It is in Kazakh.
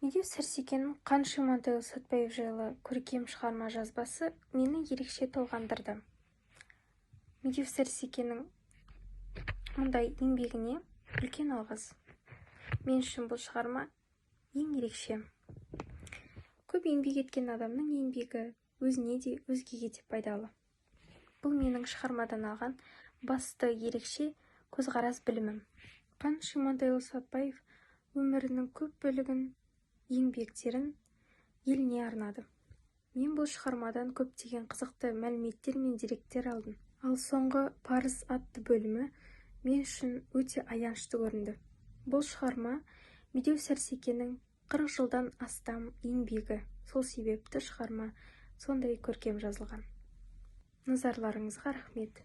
Медеу Сәрсекенің Қаныш Имантайұлы Сәтбаев жайлы көркем шығарма жазбасы мені ерекше толғандырды. Медеу Сәрсекенің мұндай еңбегіне үлкен алғыс. Мен үшін бұл шығарма ең ерекше. Көп еңбек еткен адамның еңбегі өзіне де, өзгеге де пайдалы. Бұл менің шығармадан алған басты ерекше көзқарас, білімім. Қаныш Имантайұлы Сәтбаев өмірінің көп бөлігін, еңбектерін еліне арнады. Мен бұл шығармадан көптеген қызықты мәліметтер мен деректер алдым. Ал соңғы «Парыз» атты бөлімі мен үшін өте аянышты көрінді. Бұл шығарма Медеу Сәрсекенің 40 жылдан астам еңбегі, сол себепті шығарма сондай көркем жазылған. Назарларыңызға рахмет.